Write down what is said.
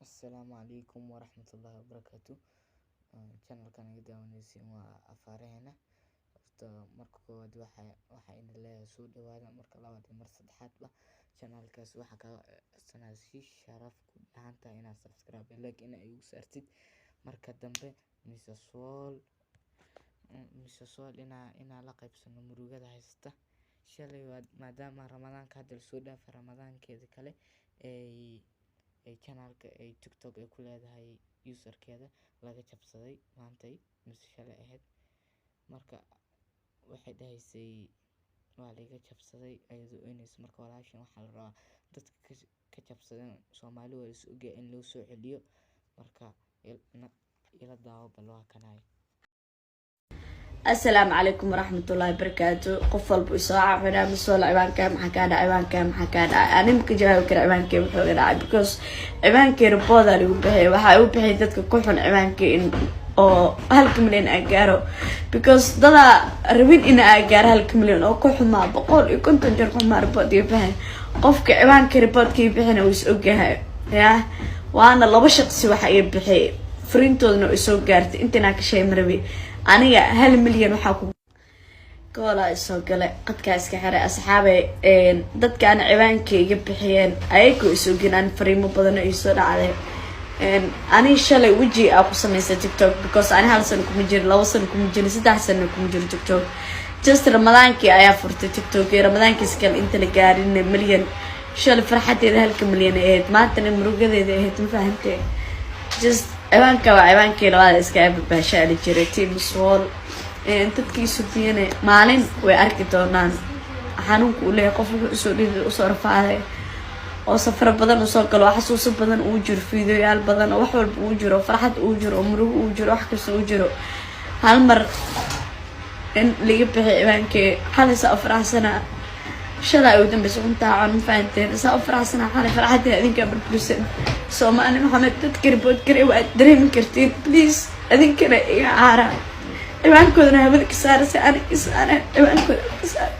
Asalaamu calaykum waraxmatullaahi wabarakaatu. Channelkan iga daawanaysiin waa afaaraheena. Horta marka koowaad waxa ina leeyahay soo dhawaada, marka labaad iyo mar saddexaadba channelkaas waxaa kaga codsanaya si sharaf ku dhahantahay inaad subscribe iyo like ina igu saartid. Marka dambe Mrs Sool inaa la qaybsano murugada haysata shalay, maadaama Ramadaanka hadda lasoo dhaafay, Ramadaankeeda kale ay channelka ay TikTok ay ku leedahay userkeeda laga jabsaday maantay mise shalay ahayd. Marka waxay dhahaysay waa laga jabsaday ayadoo oynaysa. Marka walaashan waxaa la rabaa dadka ka jabsadeen, Soomaali waa is ogyahay, in loo soo celiyo. Marka ila daawo bal, waa kanay. Asalaamu calaykum waraxmatullaahi wabarakaatu. Qof walba isoo caawinaa, masoola, ciwaankaa maxaa kaa dhacay? Ciwaankaa maxaa kaa dhacay? Ani maka jawaabi kara ciwaankee wuxuu iga dhacay, because ciwaankee report-aa lagu bixiyay. Waxaa igu bixiyay dadka ku xun ciwaankii in oo 1-ka milyan aan gaaro, because dadaa rabin in aan gaaro 1-ka milyan oo ku xumaa 150 jeer ku xumaa report iga bixin. Qofka ciwaanka reportka ii bixina wuu is ogyahay, yah, waana laba shaqsi. Waxa iga bixiyay fariintoodana way soo gaartay. Intainaan ka sheeg marabi. Aniga 1 milyan waxaa ku goolaa isoo galay, qadkaa iska xiray. Asxaabay, dadkaan ciwaankay iga bixiyeen ayagoo is ogin, ani fariimo badan iisoo dhacday. Ani shalay weji aa ku sameystay TikTok, because ani hal sano kuma jirin, 2 sano kuma jirin, 3 sano kuma jiro TikTok. Just Ramadaankii ayaa furtay TikTok iyo Ramadaankiis kale inta la gaarin milyan. Shalay farxadeeda 1-ka milyan ay ahayd, maantana murugadeeda ahayd, ma fahantee? Just ciwaanka waa ciwaankii labaad iska babaashaali jiray. Team Swol, dadkii subiyane maalin way arki doonaan xanuunka uu leeyahay qof wuxuu usoo dhidi, usoo rafaaday oo safaro badan usoo galo, oo xasuuso badan uu jiro, fiidoyaal badan oo wax walba uu jiro, farxad uu jiro, oo murugo uu jiro, wax kasta uu jiro. Hal mar in laga bixi ciwaankii xalay saa u faraxsanaa, shalay ugu dambeysa cuntaa con, ma fahanteen? Saa u faraxsanaa xalay, farxadii adinkaa burbursan. Soomaali Maxamed, dadka report garay waad dareemi kartiin. Please, adinkana iga caara, ciwaankoodana hawada ka saara si ani ka saara, ciwaankooda ka saara.